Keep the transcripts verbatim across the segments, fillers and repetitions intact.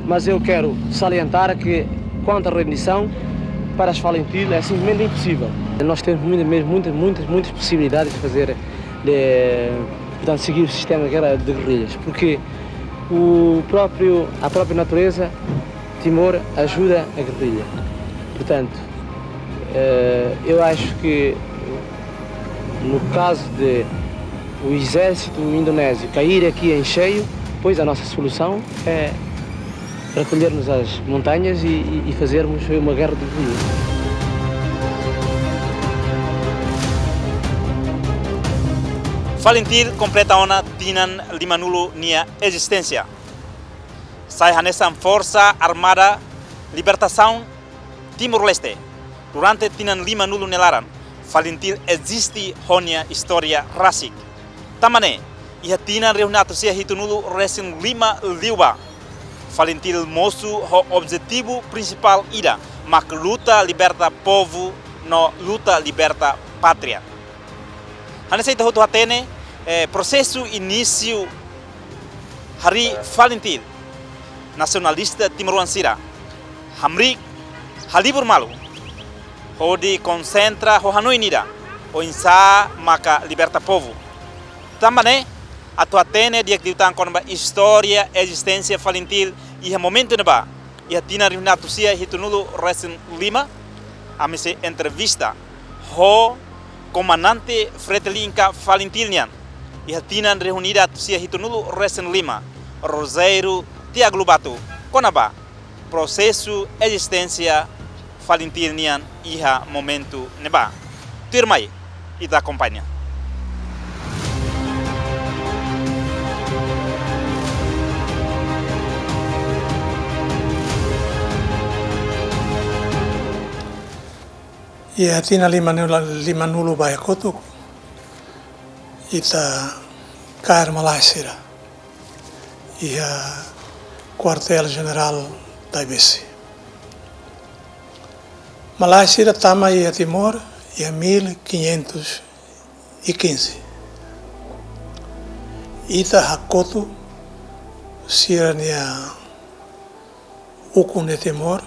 Mas eu quero salientar que, quanto à rendição, para as Falintil é simplesmente impossível. Nós temos muitas, muitas, muitas, muitas possibilidades de fazer, de, portanto, seguir o sistema de guerra de guerrilhas, porque o próprio, a própria natureza Timor ajuda a guerrilha. Portanto, eh, eu acho que no caso de o exército indonésio cair aqui em cheio, pois a nossa solução é recolher-nos às montanhas e, e, e fazermos uma guerra de guerrilha. Falintil kompleta ona tinan limanulu nia ezisténsia. Sai hanesan Forsa Armada Libertasaun Timor-Leste. Durante tinan limanulu nia laran, Falintil eziste ho nia istória rasik. Tanba ne'e, iha tinan rihun atus sia hitunulu resin lima liubá, Falintil mosu ho objetivu prinsipál ida, mak luta liberta povu no luta liberta pátria. Hanesan ita hotu hatene, eh, prosesu inísiu harii Falintil, nasionalista timoroan sira hamriik halibur malu hodi konsentra ho hanoin ida, oinsá maka liberta povu. Tanba ne'e, atu hatene di'ak liután kona-ba istória ezisténsia Falintil iha momentu ne'ebá, iha tinan rihun atus sia hitunulu resin lima, ami sei entrevista ho Komandante Fretilin ka Falintil nian, iha tinan rihun ida atus sia hitunulu resin lima, Rogério Tiago Lobato, kona-ba prosesu ezisténsia Falintil nian iha momentu ne'ebá. Tuirmai, ita akompaña. Iha tinan limanulu, limanulu ba iha kotuk, ita kaer malae sira iha Kuartél Jenerál Taibesi. Malae sira tama iha Timor iha mil quinhentos e quinze. Ita hakotu sira-nia ukun iha Timor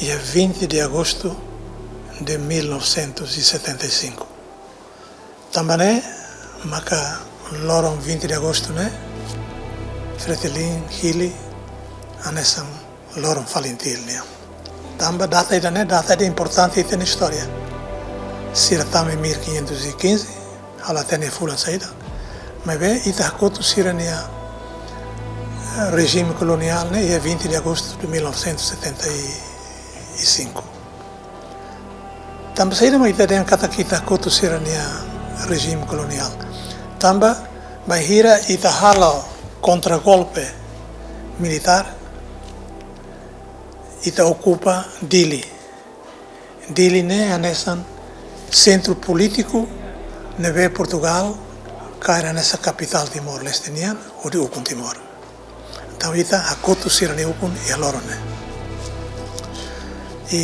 iha vinte de agosto de mil novecentos e setenta e cinco. Tanba ne'e maka loron vinte de agosto ne'e Fretilin hili hanesan loron Falintil nian. Tanba data ida-ne'e data ida importante ita-nia istória. Sira tama iha mil quinhentos e quinze, ha'u la hatene fulan saida. Maibé ita hakotu sira-nia, eh, rejime koloniál ne'e iha vinte de agosto de mil novecentos e setenta e cinco. Tanba saida mak ita dehan katak ita hakotu sira-nia rejime koloniál? Tanba bainhira ita halo kontragolpe militár, ita okupa Dili. Dili ne'e hanesan sentru polítiku ne'ebé Portugál kaer hanesan kapitál Timor-Leste nian, hodi ukun Timor. Entaun ita hakotu sira-nia ukun iha loron ne'e. I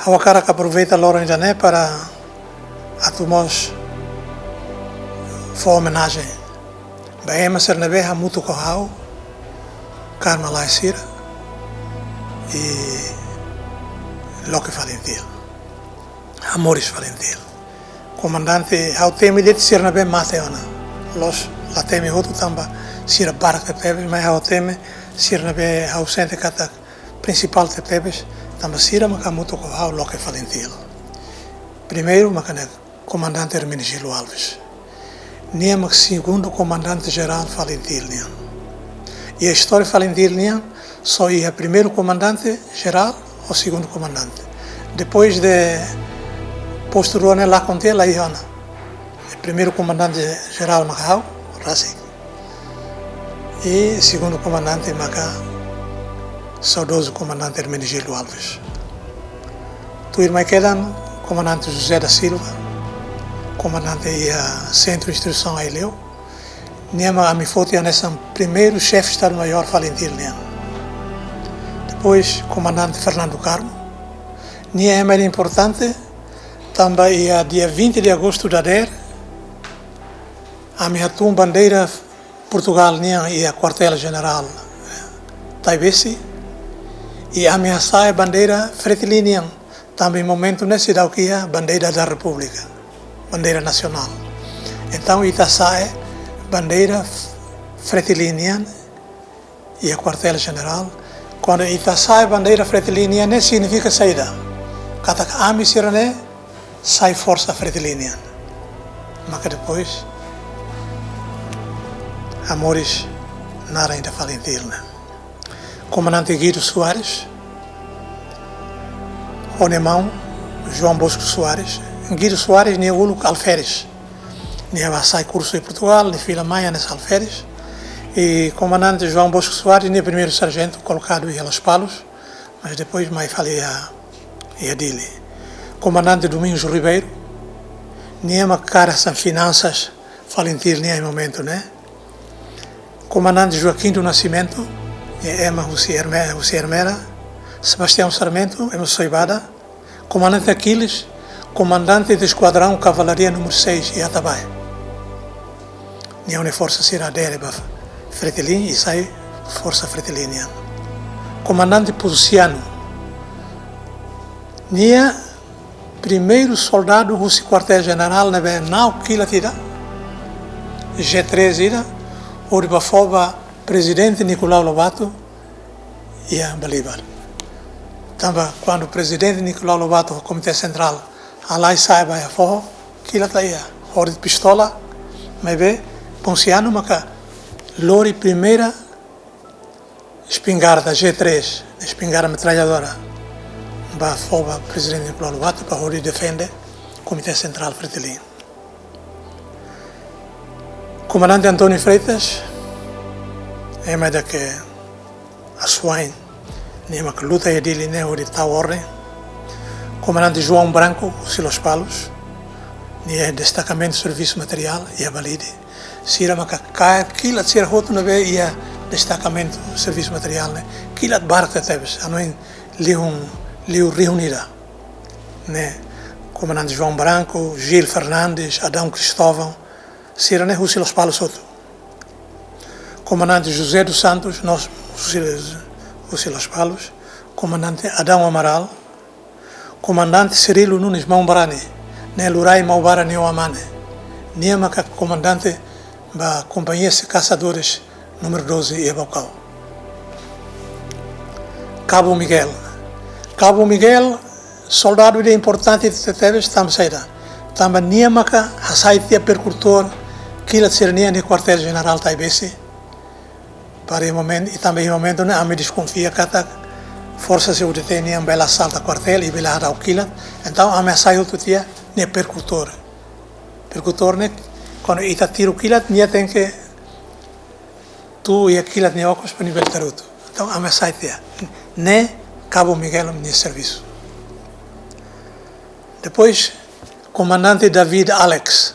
ha'u hakarak aproveita loron ida-ne'e para atu mós fó omenajen ba ema sira ne'ebé hamutuk ho ha'u kaer malae sira i loke Falintil, hamoris Falintil. Komandante, ha'u temi de'it sira ne'ebé mate ona. Loos, la temi hotu tanba sira barak tebetebes, maibé ha'u temi sira ne'ebé ha'u sente katak prinsipál tebetebes, tanba sira maka hamutuk ho ha'u loke Falintil. Primeiru maka ne'e Komandante Hermenegildo Alves. Nia mak segundu komandante jerál Falintil nian. Iha istória Falintil nian, só iha primeiru komandante jerál ho segundu komandante. Depois de postu rua ne'e lakon tiha, la iha ona. Primeiru komandante jerál maka ha'u, rasik. I segundu komandante maka saudozu Komandante Hermenegildo Alves. Tuirmai kedan Komandante José da Silva, komandante iha Sentru Instrusaun Aileu. Nia mak ami foti hanesan primeiru xefe Estadu-Maiór Falintil nian. Depois Komandante Fernando Carmo. Nia ema importante, tanba iha dia vinte de agosto dadeer, ami hatun bandeira Portugál nian iha Kuartél Jenerál Taibesi, i ami hasa'e bandeira Fretilin nian, tanba iha momentu ne'e seidauk iha bandeira da Repúblika, bandeira nasionál. Entaun, ita hasa'e bandeira Fretilin nian iha Kuartél Jenerál. Kuandu ita hasa'e bandeira Fretilin nian ne'e signifika saida? Katak ami sira-ne'e sai forsa Fretilin nian. Maka depois, hamoris naran ida FALINTIL ne'e. Komandante Guido Soares ho nia maun João Bosco Soares. Guido Soares nia uluk alferes. Nia bá sai kursu iha Portugál, nia fila mai hanesan alferes. I Komandante João Bosco Soares nia primeiru sarjentu kolokadu iha Lospalos, mas depois mai fali iha, iha Dili. Komandante Domingos Ribeiro, nia mak kaer hanesan finansas FALINTIL nian iha momentu ne'e. Komandante Joaquim do Nascimento, nia ema husi Erme-, husi Ermera. Sebastião Sarmento, ema Soibada. Komandante Aquiles, komandante de eskuadraun kavalaria númeru seis iha Atabae. Nia ho nia forsa sira adere ba Fretilin i sai forsa Fretilin nian. Komandante Ponciano, nia primeiru soldadu husi Kuartél Jenerál ne'ebé na'ok kilat ida, G três ida, hodi bá fó ba Prezidente Nicolau Lobato iha Bolívar. Tanba kuandu Prezidente Nicolau Lobato ho Komité Sentrál halai sa'e ba iha foho, kilat la iha, hodi pistola, maibé Ponciano maka lori primeira espingarda G três, espingarda metralhadora, bá fó ba Prezidente Nicolau Lobato para hodi defende Komité Sentrál Fretilin. Komandante António Freitas, ema ida ke asuwa'in, nia mak luta iha Dili ne'e hodi tau orden. Komandante João Branco, husi Lospalos, nia iha destakamentu servisu materiál iha Balide. Sira maka kaer kilat sira hotu ne'ebé iha destakamentu servisu materiál ne'e. Kilat barak tebes, hanoin liu, liu rihun ida. Ne'e, Komandante João Branco, Gil Fernandes, Adão Cristóvão, sira-ne'e husi Lospalos hotu. Komandante José dos Santos, mós husi, husi Lospalos. Komandante Adão Amaral. Komandante Cirilo Nunes Maun Brani, ne'e Lurai Maubara nia oan-mane. Nia maka komandante ba Companhia de Caçadores número doze iha Baucau. Cabo Miguel. Cabo Miguel, soldadu ida importante tebes, tanba saida? Tanba nia maka hasai tiha perkursór kilat sira-nian iha Kuartél Jenerál Taibesi. Para iha momentu, i tanba iha momentu ne'e ami deskonfia katak forsa C U D T nian bele asalta kuartél i bele hadau kilat. Entaun ami hasai hotu tiha nia perkursór. Perkursór ne'e, kuandu ita tiru kilat, nia tenke tuur iha kilat nia okos para nia bele tarutu. Entaun ami hasai tiha. Ne'e Cabo Miguel nia servisu. Depois, Komandante David Alex,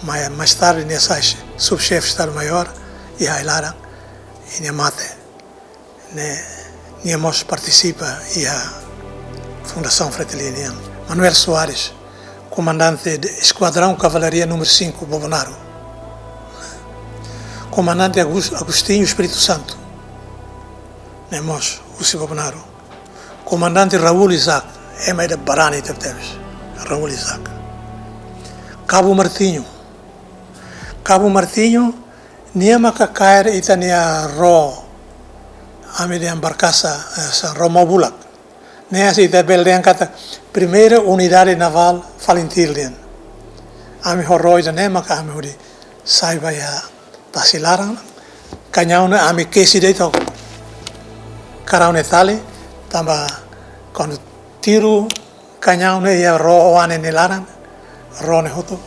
mai, mais tarde nia sai subxefe Estadu-Maiór iha ai-laran, i nia mate. Ne'e, nia mós partisipa iha Fundasaun Fretilin nian. Manuel Soares, komandante de Esquadrão Cavalaria número cinco, Bobonaro. Komandante Agus-, Agostinho Espírito Santo, ne'e mós husi Bobonaro. Komandante Raul Isaac, ema ida barani tebetebes. Raul Isaac. Cabo Martinho. Cabo Martinho, nia maka kaer ita-nia ró, ami dehan barkasa, eh, hanesan ró mau-bulak. Ne'e hanesan ita bele dehan katak primeira unidade navál FALINTIL nian. Ami ho ró ida-ne'e maka ami hodi sai ba iha tasi laran, kañaun ne'e ami kesi de'it ho karau nia tali, tanba kuandu tiru kañaun ne'e iha ró oan ne'e nia laran, ró ne'e hotu,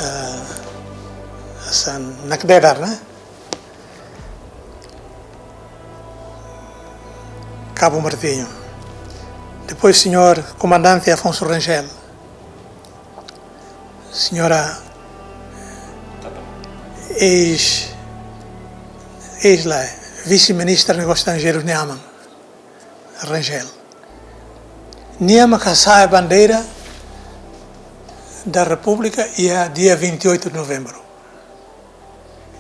eh, hanesan nakdedar, ne'e? Cabo Martinho. Depois, señór Komandante Afonso Rangel. Señora eis, eis la, Vise-Ministra Negósius Estranjeirus nia aman, Rangel. Nia maka hasa'e bandeira da Repúblika iha dia vinte e oito de novembro.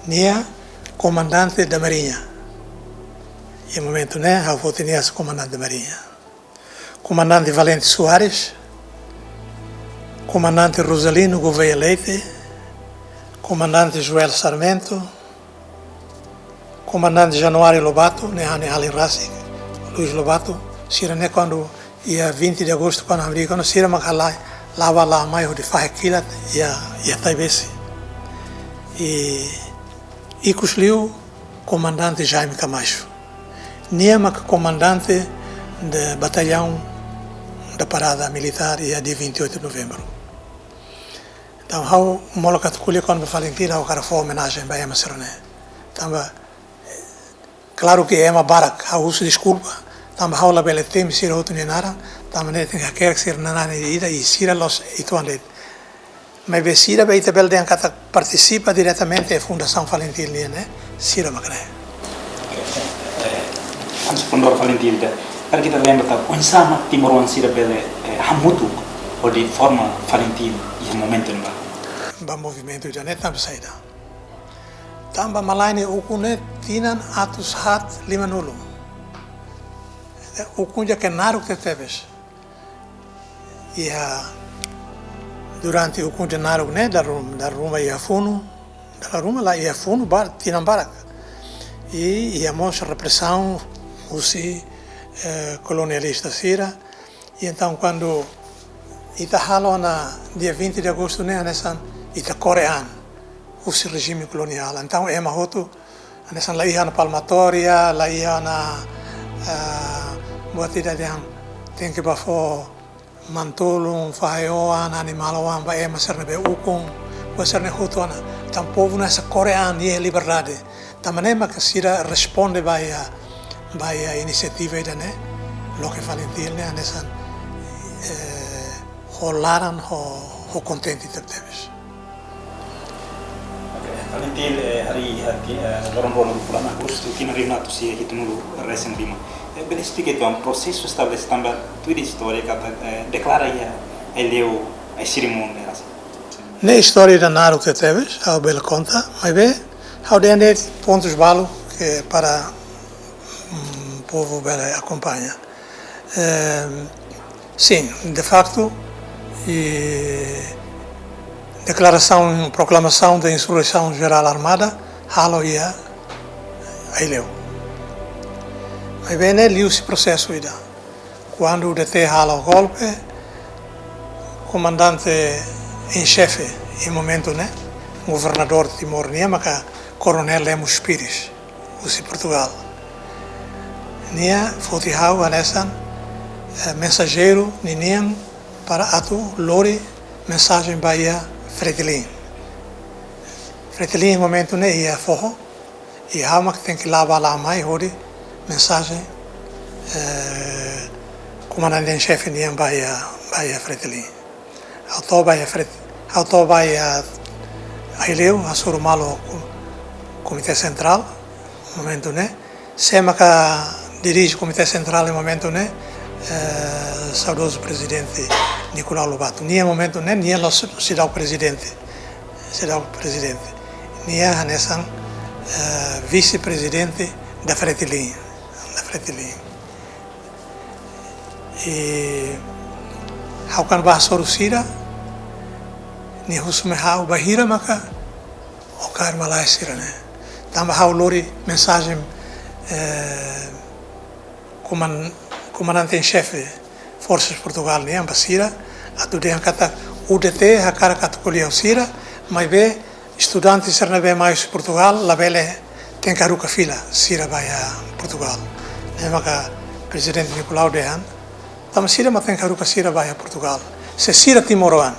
Nia komandante da Marinha. Iha momentu ne'e, ha'u foti nia hanesan komandante da Marinha. Komandante Valente Soares, Komandante Rosalino Gouveia Leite, Komandante Joel Sarmento, Komandante Januário Lobato, ne'e ha'u-nia alin rasik, Luis Lobato, sira-ne'e kuandu iha vinte de agosto, kuandu hamriik ona, sira mak halai, la'o bá la'o mai hodi fahe kilat iha, iha Taibesi. I ikusliu Komandante Jaime Camacho. Nia mak komandante da Batalhão da Parada Militar iha dia vinte e oito de novembro. Entaun, ha'u molok atu ko'alia kona-ba FALINTIL, ha'u hakarak fó omenajen ba ema sira-ne'e. Tanba, klaru ke ema barak, ha'u husu deskulpa, tanba ha'u labele temi sira hotu nia naran, tanba ne'e tenke hakerek sira-nia naran ida-ida i sira la'ós uitoan de'it. Maibé sira be ita bele dehan katak partisipa diretamente iha Fundasaun FALINTIL nian ne'e, sira mak ne'e. Eh, antes fundadór FALINTIL ida, karik ita lembra tan, oinsá mak timoroan sira bele, eh, hamutuk hodi forma FALINTIL iha momentu ne'ebá? Ba movimentu ida-ne'e tanba saida? Tanba malae nia ukun ne'e tinan atus haat limanulu. Eh, ukun ida ke naruk tebetebes. Iha durante ukun ida naruk ne'e, dala rum-, dala ruma iha funu, dala ruma la iha funu, ba-, tinan barak. I iha mós represaun husi, eh, kolonialista sira. I entaun kuandu ita halo ona dia vinte de agosto ne'e hanesan ita kore an husi rejime koloniál. Entaun ema hotu hanesan la iha ona palmatória, la iha ona, eh, buat ida dehan tenke bá fó manu-tolun, fahe oan, animál oan ba ema sira ne'ebé ukun, buat sira-ne'e hotu ona. Entaun povu ne'e hanesan kore an iha liberdade. Tanba ne'e maka sira responde ba iha, ba iha inisiativa ida-ne'e, loke FALINTIL ne'e hanesan, eh, ho laran, ho, ho kontente tebetebes. Ok, FALINTIL, eh, harii iha ti-, eh, loron rua fulan Agostu, tinan rihun atus sia hitunulu resin lima. Eh, bele esplika uitoan prosesu estabelese tanba tuir istória katak, eh, deklara iha Aileu, ai sirimun ne'e rasik. Ne'e istória ida naruk tebetebes, ha'u bele konta, maibé ha'u dehan de'it pontus balu ke para, mm, povu bele akompaña. Ehm, sin, de faktu, i deklarasaun, proklamasaun da insurreisaun jerál armada, halo iha Aileu. Maibé ne'e liuhusi prosesu ida. Kuandu U D T halo golpe, komandante em xefe iha momentu ne'e, governadór Timor nian maka Koronél Lemos Pires, husi Portugál. Nia foti ha'u hanesan, eh, mensajeiru ninian para atu lori mensajen ba iha Fretilin. Fretilin momentu ne'e iha foho, i ha'u mak tenke la'o bá la'o mai hodi mensajen, eh, komandante em xefe nian ba iha, ba iha Fretilin. Ha'u to'o ba iha Fret-, ha'u to'o ba iha Aileu, hasoru malu ho ko-, Komité Sentrál, momentu ne'e. Sé maka dirije Komité Sentrál iha momentu ne'e, eh, saudozu Prezidente Nicolau Lobato. Nia momentu ne'e, nia la'ós seidauk prezidente. Seidauk prezidente. Nia hanesan, eh, vise-prezidente da Fretilin. Da Fretilin. I ha'u kuandu bá hasoru sira, nia husu mai ha'u bainhira maka ó kaer malae sira-ne'e. Tanba ha'u lori mensajen, eh, koman-, komandante em xefe Forsas Portugál nian ba sira, atu dehan katak U D T hakarak atu ko'alia ho sira, maibé estudante sira ne'ebé mai husi Portugál labele, tenke haruka fila sira ba iha Portugál. Ne'e maka Prezidente Nicolau dehan, tanba sira mak tenke haruka sira ba iha Portugál. Se sira timoroan.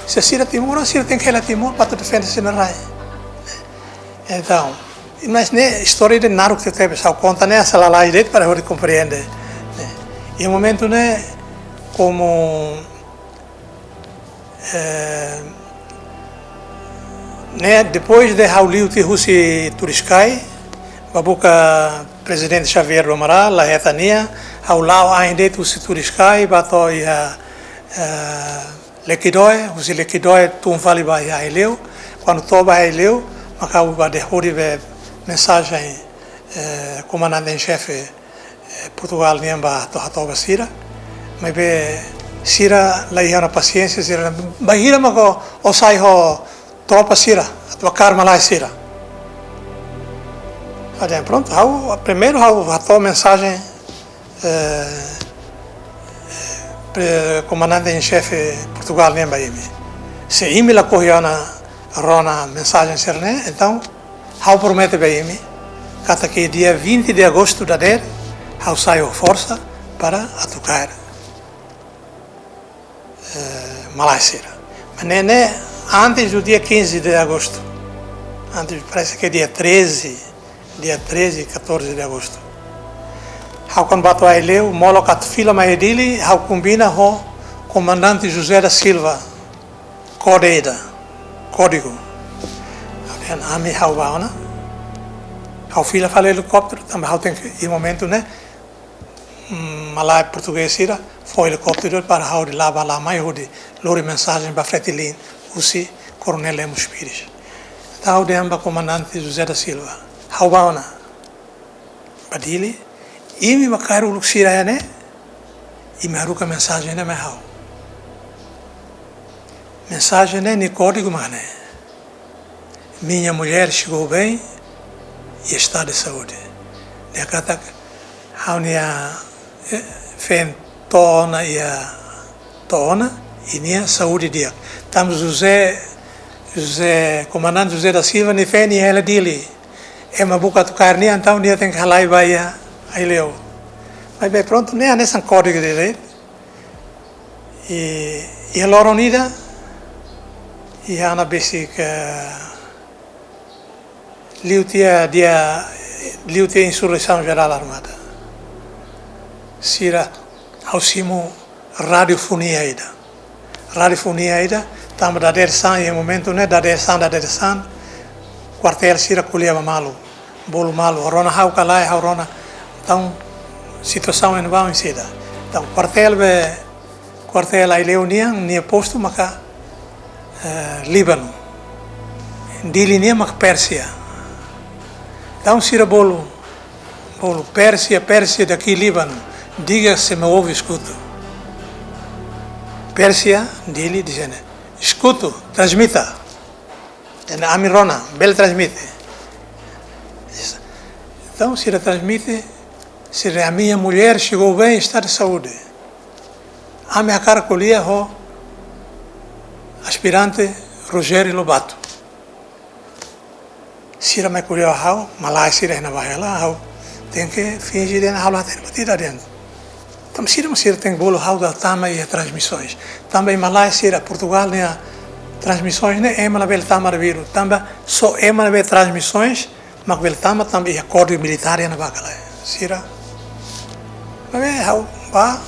Se sira timoroan, sira tenke hela Timor para atu defende sira-nia rai. Entaun, mas ne'e istória ida naruk tebetebes, ha'u konta ne'e hanesan lalais de'it para hodi komprende. Ne'e. Iha momentu ne'e, komu, eh, ne'e, depois de ha'u liu tiha husi Turiscai, bá buka Prezidente Xavier do Amaral, la hetan nia, ha'u la'o ain de'it husi Turiscai, bá to'o iha, eh, Lequidoe, husi Lequidoe tun fali ba iha Aileu, kuandu to'o ba Aileu, Maka ha'u bá hodi be mensajen, eh, komandante em xefe, eh, Portugal nian bá hato'o, hato'o ba sira. Maibé sira la iha ona pasiénsia, sira bainhira mak ó, ó sai ho tropa sira, atu bá kaer malae sira. Entaun prontu, ha'u, primeiru ha'u hato'o mensajen, eh, pre-, komandante em xefe Portugal nian ba imi. Se imi lakohi ona rona mensajen sira-ne'e, entaun ha'u promete ba imi katak iha dia vinte de agosto dadeer, ha'u sai ho forsa para atu kaer, eh, malae sira. Mas ne'e, ne'e antes do dia quinze de agosto. Antes, parece que dia treze, dia treze, catorze de agosto. Ha'u kuandu bá to'o Aileu, molok atu fila mai Dili, ha'u kombina ho komandante José da Silva, kode ida, kódigu. Ha'u dehan ami ha'u bá ona. Ha'u fila fali helikópteru, tanba ha'u tenke, iha momentu ne'e, mm, malae portugés sira fó helikópteru para ha'u hodi la'o bá la'o mai hodi lori mensajen ba Fretilin, husi Koronél Lemos Pires. Entaun ha'u dehan ba komandante José da Silva, ha'u bá ona ba Dili, imi mak kaer uluk sira iha ne'e, imi haruka mensajen ne'e mai ha'u. Mensajen ne'e nia kódigu mak ne'e: Minha mulher chegou bem e está de saúde. Dehan katak ha'u-nia, eh, feen to'o ona iha, to'o ona, i nia saúde di'ak. Tanba José, José, komandante José da Silva nia feen iha hela Dili. Ema buka atu kaer nia, entaun nia tenke halai ba iha Aileu. Maibé prontu, ne'e hanesan kódigu de'it. I, iha loron ida, iha ona besik, eh, liu tiha dia, liu tiha insurreisaun jerál armada. Sira, ha'u simu radiofonia ida. Radiofonia ida, tanba dadeer-saan, iha momentu ne'e, dadeer-saan, dadeer-saan, kuartél sira ko'alia ba malu, bolu malu, rona ha'u ka lae, ha'u rona. Entaun, situasaun iha ne'ebá oinsá ida. Entaun, kuartél be, kuartél Aileu nian, nia postu maka, eh, Líbanu. Dili nian maka Pérsia. Entaun sira bolu, bolu: Pérsia, Pérsia, daqui Líbano, diga se me ouve, escuto. Pérsia, Dili, dizendo: Escuto, transmita. Dehan ami rona, bele transmite. Entaun sira transmite, sira: A minha mulher chegou bem, está de saúde. Ami hakarak ko'alia ho aspirante Rogério Lobato. Sira mai ko'alia ho ha'u, malae sira iha ne'ebá hela, ha'u tenke finje dehan ha'u la hatene buat ida de'it. Tanba sira, mas sira tenke bolu ha'u atu tama iha transmisoens. Tanba iha malae sira, Portugal nia transmisoens ne'e ema labele tama arbiru. Tanba só ema ne'ebé transmisoens mak bele tama, tanba iha kódigu militár iha ne'ebá ka lae. Sira. Maibé ha'u bá,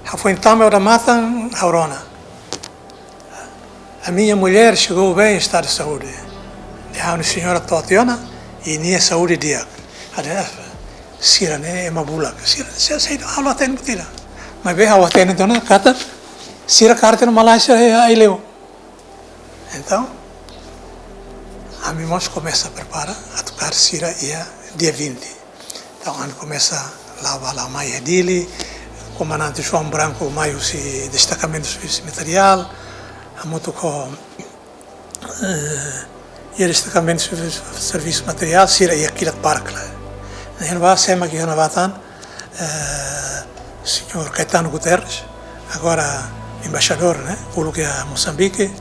ha'u foin tama odamatan, ha'u rona: A minha mulher chegou bem, está de saúde. Dehan ha'u-nia señora to'o tiha ona, i nia saúde di'ak. Ha'u dehan sira-ne'e ema bulak. Sira, sira, sira, ha'u la hatene buat ida. Maibé ha'u hatene tiha ona katak sira kaer tiha ona malae sira iha Aileu. Entaun, ami mós komesa prepara atu kaer sira iha dia vinte. Entaun, ami komesa la'o bá la'o mai iha Dili, komandante João Branco mai husi destakamentu servisu materiál, hamutuk ho, eh, iha destakamentu servisu, servisu materiál, sira iha kilat barak. Ne'e iha ne'ebá, sé mak iha ne'ebá tan, eh, señór Caetano Guterres, agora embaixadór, ne'e, uluk iha Mosambike,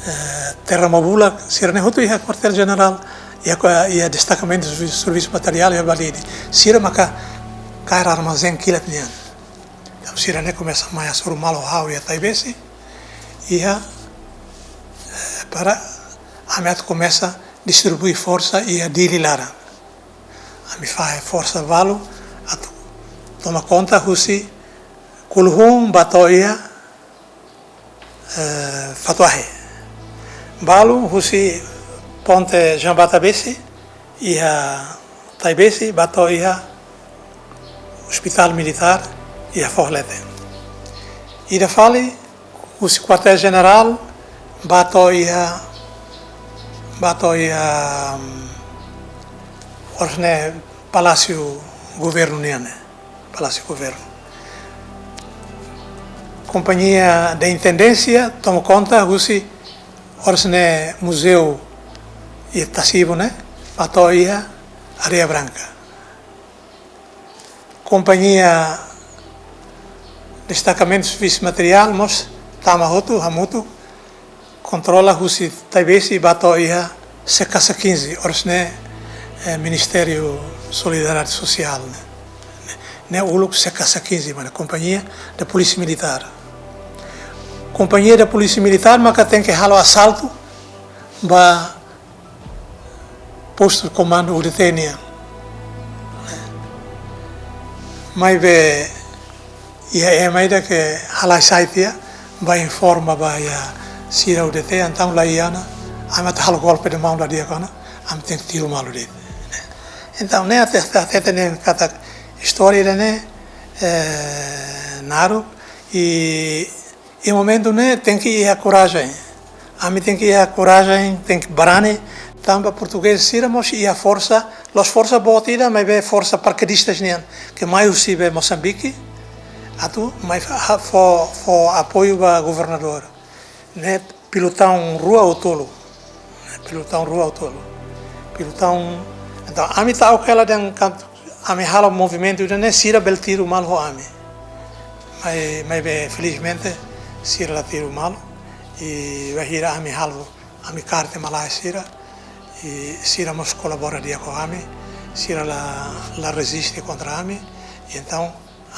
eh, Terra Mabula, sira-ne'e hotu iha kuartél jenerál, iha ko-, iha destakamentu servi-, servisu materiál iha Balide. Sira maka kaer armazén kilat nian. Entaun sira-ne'e komesa mai hasoru malu ho ha'u iha Taibesi, iha, eh, para ami atu komesa distribui forsa iha Dili laran. Ami fahe forsa balu atu toma konta husi Kuluhun bá to'o iha, eh, Fatuahi. Balu husi ponte Jambata Besi iha Taibesi bá to'o iha Hospital Militar iha Foho Leten. Ida fali husi kuartél jenerál bá to'o iha Ba to'o iha, um, oras ne'e Palásiu Governu nian ne'e. Palásiu Governu. Kompañia de Intendénsia toma konta husi oras ne'e muzeu iha Tasibo ne'e, ba to'o iha Areia Branca. Kompañia Destacamentu Servisu Materiál mós tama hotu hamutuk, kontrola husi Taibesi ba to'o iha Sekasa quinze, oras ne'e, eh, Ministériu Solidariedade Sosiál ne'e. Ne'e uluk Sekasa quinze, mana Companhia da Polícia Militar. Kompañia da Polícia Militar maka tenke halo asaltu ba postu komandu U D T nian. Maibé iha ema ida ke halai sai tiha, ba informa ba iha sira U D T, entaun la iha ona, ami atu halo golpe de mão la di'ak ona, ami tenke tiru malu de'it. Entaun ne'e até, até, até ne'e katak istória ida ne'e, eh, naruk, i iha momentu ne'e tenke iha korajen. Ami tenke iha korajen, tenke barani. Tanba portugés sira mós iha forsa, la'ós forsa boot ida, maibé forsa parakedistas nian, ke mai husi be Mosambike, atu mai fa-, ha-, fó, fó apoiu ba governadór. Ne'e pelotaun rua ou tolu. Ne'e pelotaun rua ou tolu. Pelotaun, entaun, ami ta'uk hela dehan kuandu ami halo movimentu ida ne'e sira bele tiru malu ho ami. Mai, maibé felizmente sira la tiru malu. I bainhira ami halo, ami kaer tiha malae sira, i sira mós kolabora di'ak ho ami, sira la, la reziste kontra ami, i entaun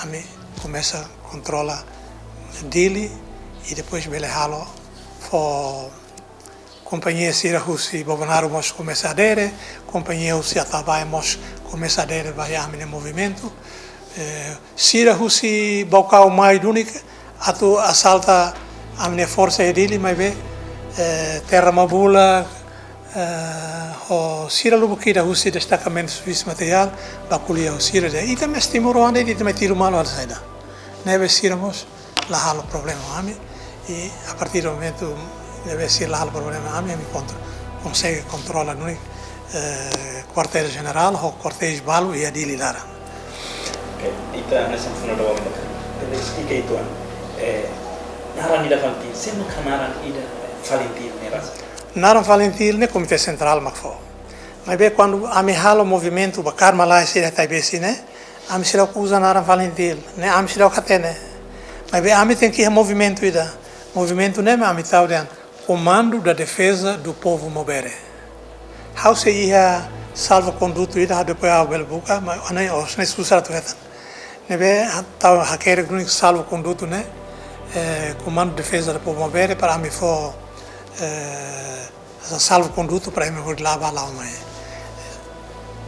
ami komesa kontrola Dili, i depois bele halo fó kompañia sira husi Bobonaro mós komesa adere, kompañia husi Atabae mós komesa adere ba ami-nia movimentu. Eh, sira husi Baucau mai duni atu asalta ami-nia forsa iha Dili, maibé, eh, Terra Mabula, eh, ho sira lubuk ida husi Destacamentu Servisu Materiál, ba ko'alia ho sira dehan, ita mós timoroan de'it, ita mai tiru malu halo saida. Ne'ebé sira mós la halo problema ami, i a partir do momentu ne'ebé sira la halo problema ami, ami kontro-, konsege kontrola duni, eh, kuartél jenerál ho kuartéis balu iha Dili laran. Oke, ita hanesan fundadór, ita esplika uitoan. Eh, naran ida Falintil, sé mak hanaran ida Falintil ne'e rasik? Naran Falintil ne'e Komité Sentrál mak fó. Maibé kuandu ami halo movimentu ba kaer malae sira iha Taibesi ne'e, ami seidauk uza naran Falintil, ne'e ami seidauk hatene. Maibé ami tenke iha movimentu ida. Movimentu ne'e mak ami tau dehan Comando da Defesa do Povo Maubere. Ha'u sei iha salvokondutu ida, depois ha'u bele buka, maibé ne'e, ohin ne'e susar atu hetan. Ne'ebé, ha-, tau hakerek duni salvokondutu ne'e, eh, Comando de Defesa do Povo Maubere, para ami fó, eh, salvokondutu para ema hodi la'o bá la'o mai.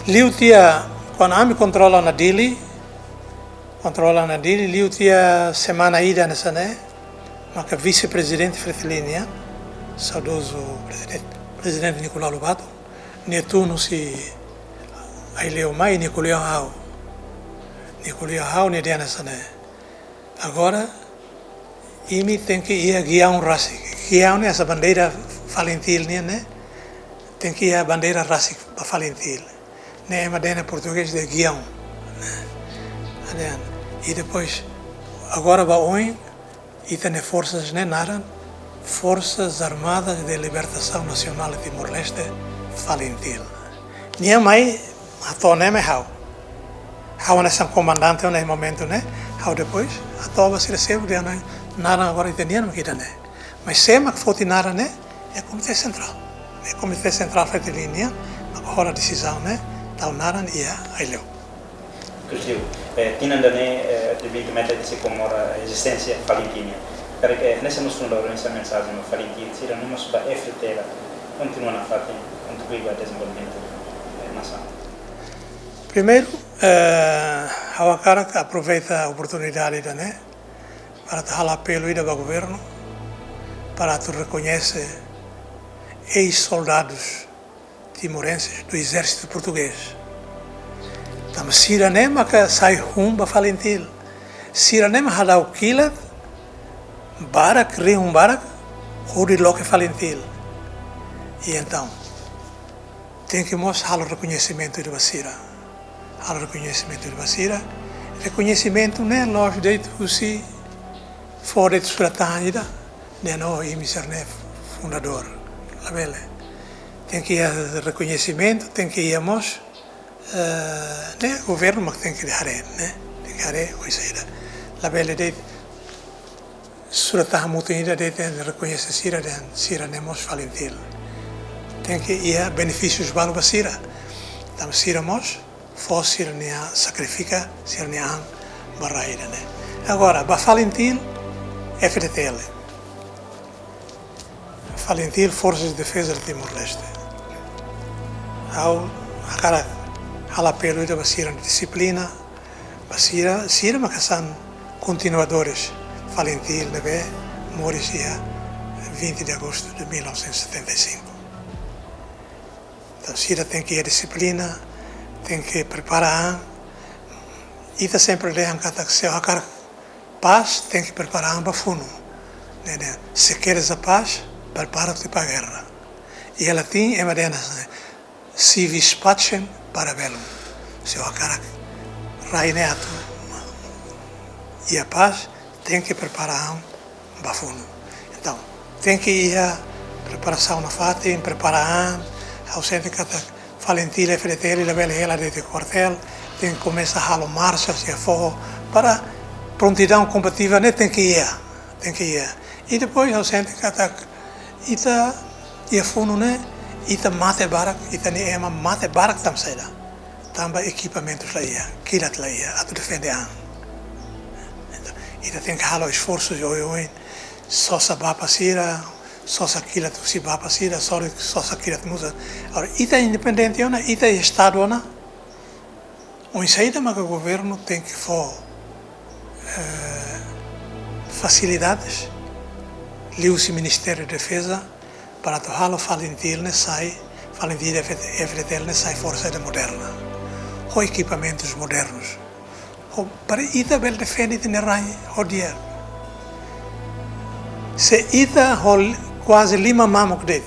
Liu tiha, kuandu ami kontrola ona Dili, kontrola ona Dili, liu tiha semana ida hanesan ne'e, maka vise-prezidente Fretilin nian, saudozu prezidente, prezidente Nicolau Lobato, nia tun husi Aileu mai, nia ko'alia ho ha'u. Nia ko'alia ho ha'u, nia dehan hanesan ne'e: Agora, imi tenke iha giaun rasik. Giaun ne'e hanesan bandeira Falintil nian ne'e. Tenke iha bandeira rasik ba Falintil. Ne'e ema dehan iha portugés de guião. Ne'e. Adean. I depois, agora ba oin, ita-nia forsas ne'e naran Forças Armadas de Libertação Nacional de Timor-Leste, Falintil. Nia mai hato'o ne'e mai ha'u. Ha'u hanesan komandante iha momentu ne'e, ha'u depois hato'o ba sira seluk dehan naran agora ita-nian mak ida-ne'e. Mas sé mak foti naran ne'e, é Komité Sentrál. É Komité Sentrál Fretilin nian mak hola desizaun ne'e, tau naran iha Aileu. Kuzliu, eh, tinan ida-ne'e, eh, atu vinte metros de Sicomoro, ezisténsia Falintil nian. Karik, eh, hanesan mós fundadór, hanesan mensajen ba Falintil sira no mós ba F T L, kontinua nafatin, kontribui ba dezenvolvimentu, eh, nasaun. Primeiru, eh, ha'u hakarak aproveita oportunidade ida-ne'e, para atu halo apelu ida ba governu, para atu rekoñese eis-soldadus timorenses do exército português. Tanba sira-ne'e maka sai hun ba Falintil. Sira-ne'e mak hadau kilat barak, rihun barak, hodi loke Falintil. I entaun, Tenke mós halo rekoñesimentu ida ba sira. Halo rekoñesimentu ida ba sira. Rekoñesimentu ne'e la'ós de'it husi fó de'it surat-tahan ida, dehan ó imi sira-ne'e fundadór. Labele. Tenke iha rekoñesimentu, tenke iha mós, eh, ne'e governu mak tenke haree, ne'e. Tenke haree oinsá ida. Labele de'it surat-tahan mutin ida de'it rekoñese sira dehan sira-ne'e mós FALINTIL. Tenke iha benefísius balu ba sira. Tanba sira mós fó sira-nia, sakrifika sira-nia an ba rai ida-ne'e. Agora, ba FALINTIL, F D T L. FALINTIL, Forças de Defesa de Timor-Leste. Ha'u hakarak halo apelu ida ba sira-nia dixiplina, ba sira, sira mak hanesan kontinuadores FALINTIL ne'ebé moris iha vinte de agosto de mil novecentos e setenta e cinco. Entaun, sira tenke iha dixiplina, tenke prepara an. Ita sempre dehan katak se ó hakarak pás, tenke prepara an ba funu. Ne'e, ne'e, se queres a paz, prepara-te para a guerra. Iha latin, ema dehan hanesan ne'e, si vis pacem, para bellum. Se ó hakarak rai ne'e atu iha pás, tenke prepara an ba funu. Entaun, tenke iha preparasaun nafatin, prepara an, ha'u sente katak FALINTIL, F D T L labele hela de'it kuartél, tenke komesa halo marxas iha foho, para prontidaun kombativu ne'e tenke iha, tenke iha. I depois ha'u sente katak ita iha funu ne'e, ita mate barak, ita-nia ema mate barak tanba saida? Tanba ekipamentus la iha, kilat la iha, atu defende an. Entaun, ita tenke halo esforsu oioin, sosa bapa sira, sosa kilat husi bapa sira, sori-, sosa kilat musa. Agora, ita independente ona, ita Estadu ona, oinsá ida maka governu tenke fó, eh, fasilidades, liuhusi Ministériu Defeza, para atu halo FALINTIL ne'e sai, FALINTIL F-, F D T L ne'e sai forsa ida moderna, ho ekipamentus modernus, ho, para ita bele defende ita-nia rai ho di'ak. Se ita ho li-, kuaze lima mamuk de'it,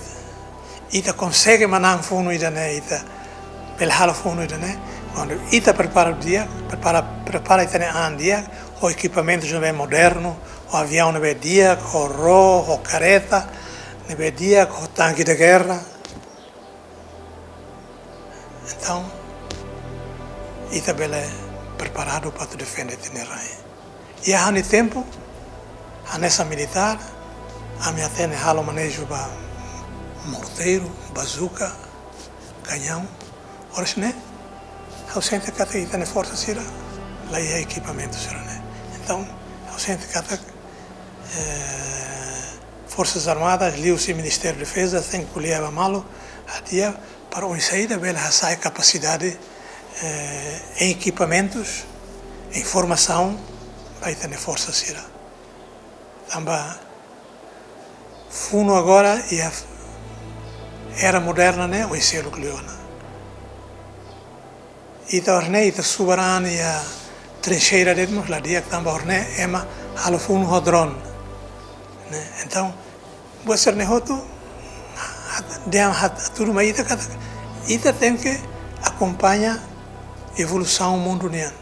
ita konsege manán funu ida-ne'e, ita bele halo funu ida-ne'e, kuandu ita prepara di'ak, prepara, prepara ita-nia an di'ak, ho ekipamentus ne'ebé modernu, ho aviaun ne'ebé di'ak, ho ró, ho kareta ne'ebé di'ak, ho tanke de guerra. Entaun, ita bele preparadu para atu defende ita-nia rai. Iha ha'u-nia tempu, hanesan militár, ami hatene halo maneju ba morteiru, bazuka, kañaun. Oras ne'e, ha'u sente katak ita-nia forsa sira la iha ekipamentu sira-ne'e. Entaun, ha'u sente katak, eh, Forsas Armadas, liuhusi Ministériu Defeza, tenke ko'alia ba malu, hadi'a para oinsá ida bele hasa'e kapasidade, eh, em equipamentos, em formação, ba ita-nia forsa sira. Tanba funu agora iha era moderna ne'e, oin seluk liu ona. Ita oras ne'e, ita subar an iha trinxeira de'it mós la di'ak tanba oras ne'e ema halo funu ho drone. Ne'e, entaun, buat sira-ne'e hotu, hat-, dehan hat-, hatudu mai ita katak, ita tenke akompaña evolusaun mundu nian.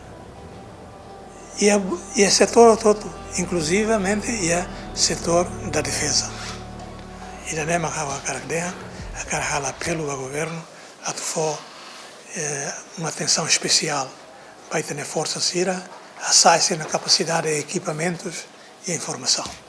Iha, iha setór hotu-hotu, inkluzivamente iha setór da defeza. Ida-ne'e mak ha'u hakarak dehan, hakarak halo apelu ba governu, atu fó, eh, uma atensaun espesiál ba ita-nia forsa sira, hasa'e sira-nia kapasidade, ekipamentus i informasaun.